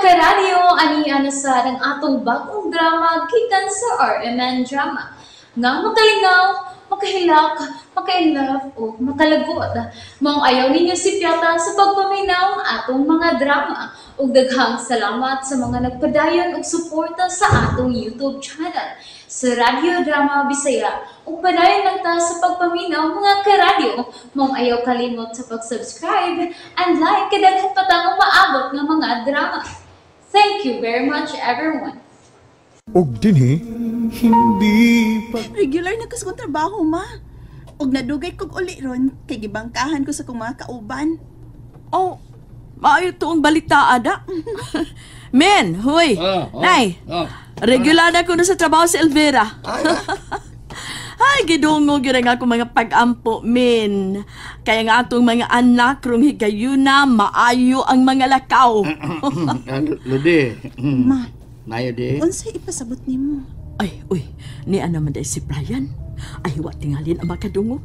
Karadyo, ani na sa ang atong bagong drama gikan sa RMN Drama. Nga makalingaw, makahilak, maka-inlove o makalagot. Maong ayaw ninyo sipyata sa pagpaminaw atong mga drama. Ug daghang salamat sa mga nagpadayon og suporta sa atong YouTube channel sa Radyo Drama Bisaya. Ug padayon lang ta sa pagpaminaw, mga karadyo. Maong ayaw kalimot sa pag-subscribe and like kay daghan pa tang umaabot nga mga drama. Thank you very much, everyone. Og dinhi hindi pa Regular na ko sa kong trabaho, ma. Ug nadugay kog uli ron kay gibangkahan ko sa kong mga kauban. Oh, maayo tuong balita, ada. Men, huy. Nay, regular na ko na sa trabaho si Elvira. Ay, gidungog yun ang akong mga pag-ampo, men. Kaya nga atong mga anak rong higayuna, maayo ang mga lakaw. Lodi. Ma, Mayo di. unsay ipasabot nimo? Ay, uy, ni ana man si Brian. Ay, wa tingalin ang makadungog.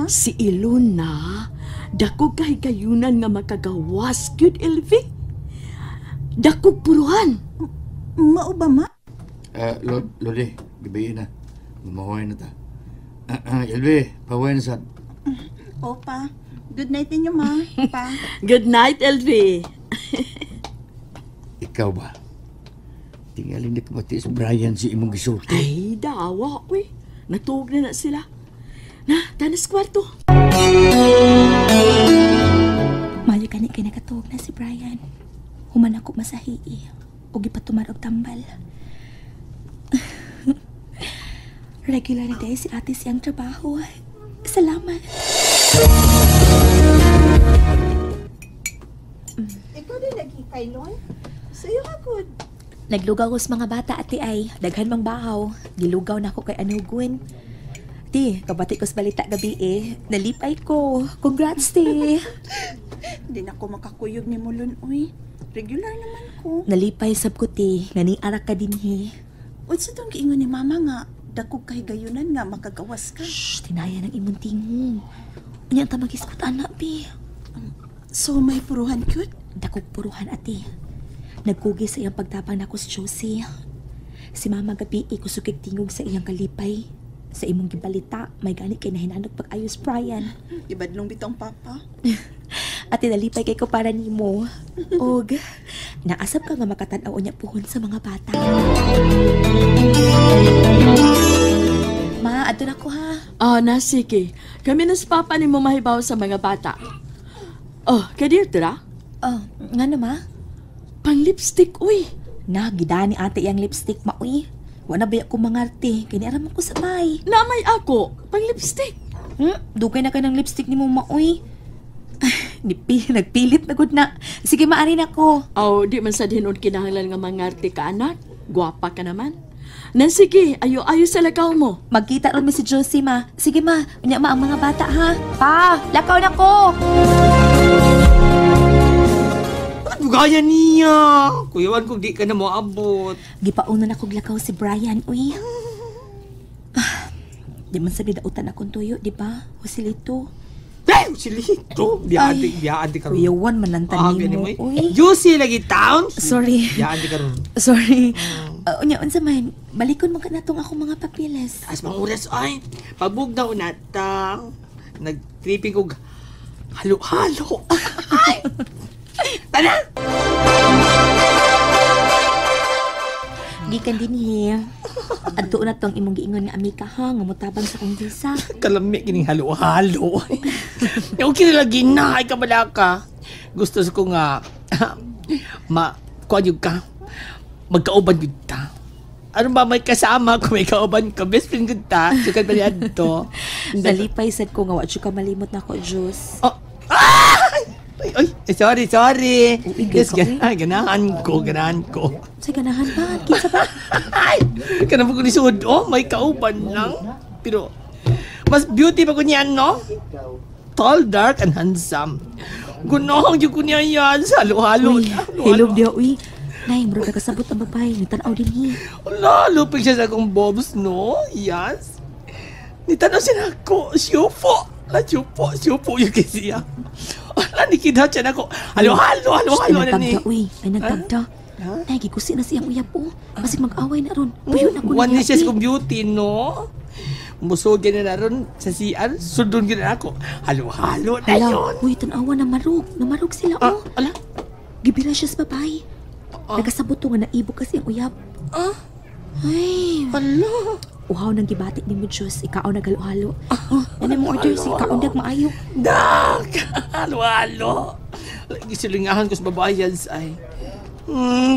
Si Ilona, dako kahigayunan nga makagawas gyud, Elvi. Dako puruhan. Mao ba, ma? Lodi, gabi na. Gumawa na ta. Elvi, pahuway na sad. Opa. Good night ninyo, ma. Pa. Good night, Elvi. Ikaw ba? Tingalin na kabati si Brian si imong gisulti. Ay, dawa, uy. Natuog na na sila. Na, tanas kwarto. Maayo kani kay nakatuog na si Brian. Human ako masahii ug gipatumar og tambal. Regular na diay si ate siyang trabaho. Salamat. Ikaw din naghikay, Lon? Sa'yo ako. Naglugaw ko sa mga bata, ate ay. Daghan mang bahaw. Gilugaw na ako kay Anugun. Ti, kabati ko sa balita gabi eh. Nalipay ko. Congrats, ti. Hindi na ako makakuyog ni mo, Lon, uy. Regular naman ko. Nalipay sab ko, ti. Nga ni arak ka dinhi. Unsa tong giingon ni mama nga dakog kahigayunan nga makagawas ka? Shh, tinaya ng imong tingog. Unya ta magiskot anak, bi. So may puruhan cute? Dakog puruhan, ate. Nagkugi sa iyang pagtabang nako si Josie. Si mama gabi eh, kusukig tingog sa iyang kalipay. Sa imong gibalita, may gani kay nahinanog pag-ayos, Brian. Ibadlong bitong papa. Ate, nalipay kay ko para nimo. Og, naasap ka nga makatan-aw unya puhon sa mga bata. Ma, adto na ko ha. Ah, na, sige. Kami na sa papa ni mo mahibaw sa mga bata. Oh, kadir tira? Oh, nga na ma? Pang lipstick, uy. Na, gidani ate iyang lipstick ma, uy. Wala ba ko mangarte, kay niaram ko sa bay. Namay ako, pang lipstick. Dugay na kay ng lipstick nimo ma, uy. Nipi, nagpilit na gud na. Sige, maari na ko. Oh, di man sa hinon kinahanglan nga mangarte ka, anak. Guwapa ka naman. Na sige, ayo-ayo sa lakaw mo. Magkita ron mi si Josie, ma. Sige, ma. Unya, ma, ang mga bata, ha? Pa, lakaw na ko! Bakit mo gaya niya? Kuyawan kung di ka na moabot. Gipauna na kog lakaw si Brian, uy. Ah, di man sabi dautan akong tuyo, di ba? Joselito. Ay, Joselito. Biyaan di karon. Kuyawan man lang Ah, tanin gani mo, mo. uy. Juicy lagi town. Sorry. Biyaan di karon. Sorry. Unya, unsa man, balikon mo ka na tong akong mga papeles. As mga oras ay, pabugnaw na ta. Nag-tripping kog halo-halo. Ay! Tana! Gikan din he. Adto na tong imong giingon nga amika ha, nga motabang sa akong visa. Kalami kining halo-halo. Okay na lagi na, ay kabala ka. Gusto sa ko nga, ma, kuha yun ka, magkauban yun ta. Ano ba may kasama kung may kauban ka? Best friend yun ta. Sukat ba niya to? Nalipay sad ko nga wa jud ka malimot na ko, Diyos. Oh, ah! Ay, ay, sorry, sorry. Uy, Yes, gay ka, ganahan ko. Sa ganahan ba? Kinsa ba? Ay, kanang ko ni Sud, oh, may kauban lang. Pero, mas beauty pa ko niyan, no? Tall, dark, and handsome. Gunong yung ko niya yan. Halo-halo. Uy, hello diya, uy. Nay, murag nakasabot ang babae. Nitanaw din hi. Wala, lupig siya sa akong bobs, no? Yes. Nitanaw siya na ako. Siyupo. La, siyupo. Siyupo yung kasi siya. Wala ni kidhat siya nako. Halo-halo, halo-halo na ni. Nagtagda, uy. Ay, nagtagda. Nay, gikusi na siyang uyab, oh. Basig mag-away na ron. Puyo na ko One niya, ni siya eh. sa beauty, no? Musugin na ron sa CR, sundon gina ako. Halo-halo na Hala, yun. uy, tanawa na marug. Namarug sila, oh. Ala? Gibira siya sa babae. Nagkasabot to nga naibog kasi ang uyab. Ay. Hala. Uhaw nang gibatik ni mo, Diyos. Ikaw naghalo-halo. Oh, ano mo order si ikaw maayo. Dak! Halo-halo. Gisilingahan ko sa babae yan, ay.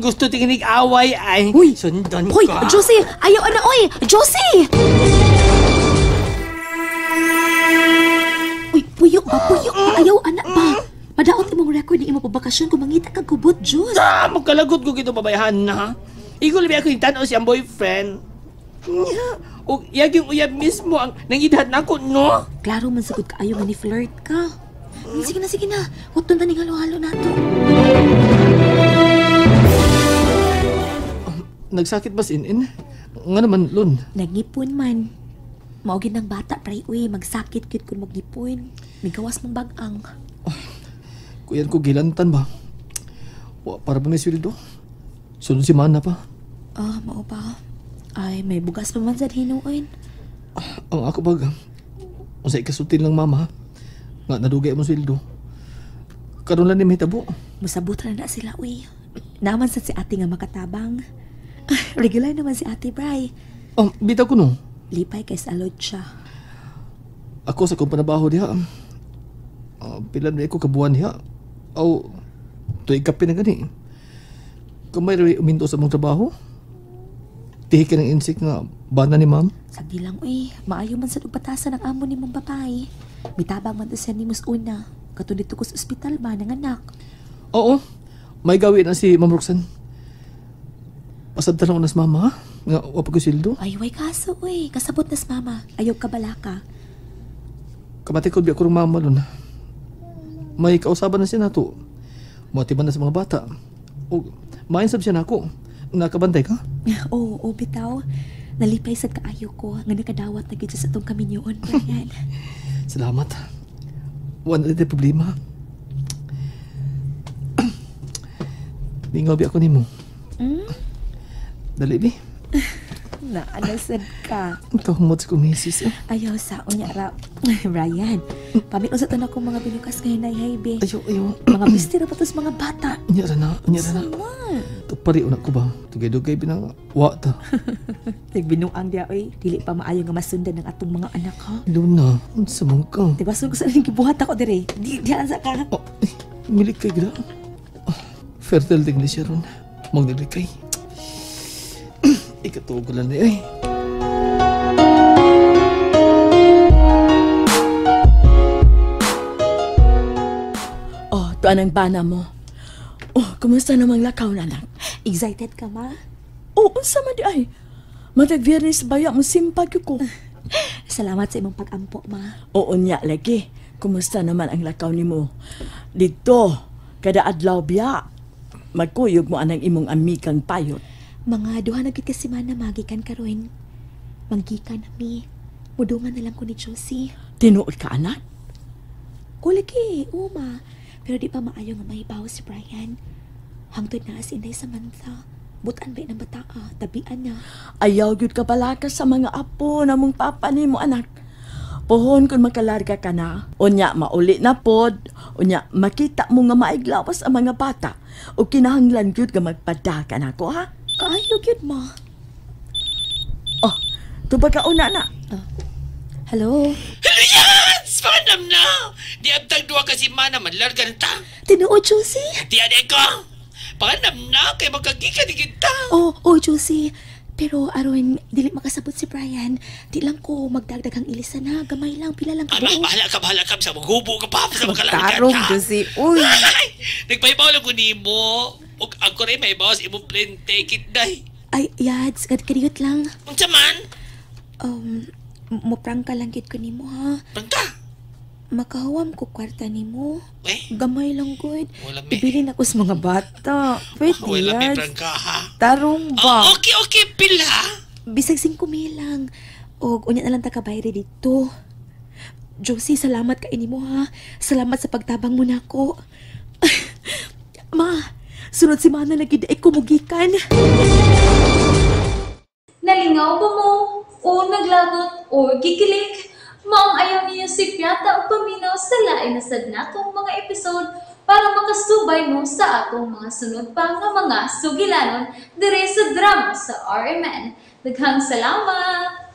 Gusto tinginig away, ay. Uy! Sundan Hoy, ka. Josie! Ayaw na, oy! Josie! Uy, puyo ba? Puyo ba? Ayaw, anak ba? Madaot imong record ni imo pabakasyon kung mangita kag kubot, Diyos. Ah, magkalagot ko kito babayahan na. Ikaw labi ako yung tanaw siyang boyfriend. O yag yung uyab mismo ang nangidhat na ako, no? Klaro man sagot kaayo nga ni flirt ka. Sige na, sige na. Huwag na ning halo-halo na to. Nagsakit ba si In-In? Nga naman, Lun. Nagngipon man. Maugin ng bata, pray, uy. Magsakit cute kung magnipon. Migawas mong bagang. Kuyan ko gilantan ba? Wa, para ba may sweldo? Sunod si Mana pa. Ah, mao ba? Ay, may bugas pa man sa hinuon. Ang ako bag, unsa ikasulti lang mama, nga nadugay mo sweldo. Karon lang ni mahitabo. Musabot na na sila, uy. Naman sa si ate nga makatabang. Regular naman si ate, Bray. Oh, bitaw ko no. Lipay kay sa alod siya. Ako sa kong panabaho diha. Pila na ako kabuan diha. Aw, tuig kape na gani. Kamay rin uminto sa mong trabaho. Tihi ka ng insik nga bana ni ma'am. Sagdi lang, uy. Maayo man sa batasan ang amo ni mong babae. Mitabang man to siya ni Mus Una. Katong dito ko sa ospital ba, ng anak. Oo, may gawin na si Ma'am Roxanne. Pasabtan ako na sa mama, ha? Nga, wapag ko sildo. Ay, way kaso, uy. Kasabot na sa mama. Ayaw ka balaka. Kamatikod biya ko ng mama nun. May kausaban na siya na to. Matiban na sa mga bata. O, mainsab siya na ako. Nakabantay ka? Oo, oh, bitaw. Nalipay sad kaayo ko nga nakadawat na gid sa atong kaminyoon, Brian. Salamat. Wala na problema. Lingaw biya ako nimo. Dali, bi. Naanasad ka. Kahumot sa kumisis. Eh. Ayaw sa unya ra. Brian, pamit unsa to na akong mga binukas ngayon ay hey, be. Ayaw, ayaw. Mga mister pa tos mga bata. Unya ra na, unya ra na. Tupari una ko ba? Tugay-dugay binang wa ta. Nagbinuang dia oy, dili pa maayo nga masundan ng atong mga anak ha. Luna, unsa man ka? Di ba sun ko sa gibuhat ako dire. Di diyan sa ka. Oh, eh, milik kay gra. Oh, fertile ding ni siya ron. Magnilikay. Ikatuog lang niya eh. Oh, tuan ang bana mo. Oh, kumusta namang lakaw na anak? Excited ka ma? Oh, unsa man di ay? Matag Biyernes baya mo simpag ko. Salamat sa imong pag-ampo ma. Oo niya lagi. Kumusta naman ang lakaw nimo? Dito, kada adlaw biya. Magkuyog mo anang imong amikang payot. Mga duha na gid ka semana magikan karon. Manggikan nami. Mudungan na lang ko ni Josie. Tinuod ka anak? O lagi, uma. Pero di pa maayo nga mahibaw si Brian. Hangtod na as Inday Samantha. Butan ba ng bataa, tabian na. Ayaw gyud ka balaka sa mga apo na mong papa nimo anak. Pohon kung makalarga ka na, unya mauli na pod, unya makita mo nga maiglawas ang mga bata. O kinahanglan gyud nga magpadaka nako ha. Kaayo gyud ma. Oh, tubag ka una na. Hello? Hello, yes! Panam na! Di abtag duha kasi mana manlarga na ta. Tinuod, Josie? Di ade ko. Panam na kay magkagika di kita. Oh, oh, Josie. Pero aron dili makasabot si Brian. Di lang ko magdagdag ang ilisan na. Gamay lang, pila lang Ay, kabuo. bahala ka sa maghubo ka pa sa makalarga Tarong, ta. Josie. Uy! Ay, nagpahibaw lang ko nimo. Ug ako rin may bawas imong plane ticket day. Ay, yads, kadiyot lang. Unsa man? Muprangka lang gid ko nimo ha. Prangka. Makahuwam ko kwarta nimo. Eh? Gamay lang gud. Wala may. Ibilin ako sa mga bata. Pwede Wala may yan. prangka ha. Tarong ba? Oh, okay, okay, pila. Bisag 5,000 lang. Og unya na lang ta kabayre dito. Josie, salamat kay nimo ha. Salamat sa pagtabang mo nako. Ma, sunod semana na gid ay kumugikan. Nalingaw ba mo? O naglagot o gikilig? Maong ayaw niyo si Piata o paminaw sa lain na sad natong mga episode para makasubay mo sa atong mga sunod pa nga mga sugilanon dire sa drama sa RMN. Daghang salamat!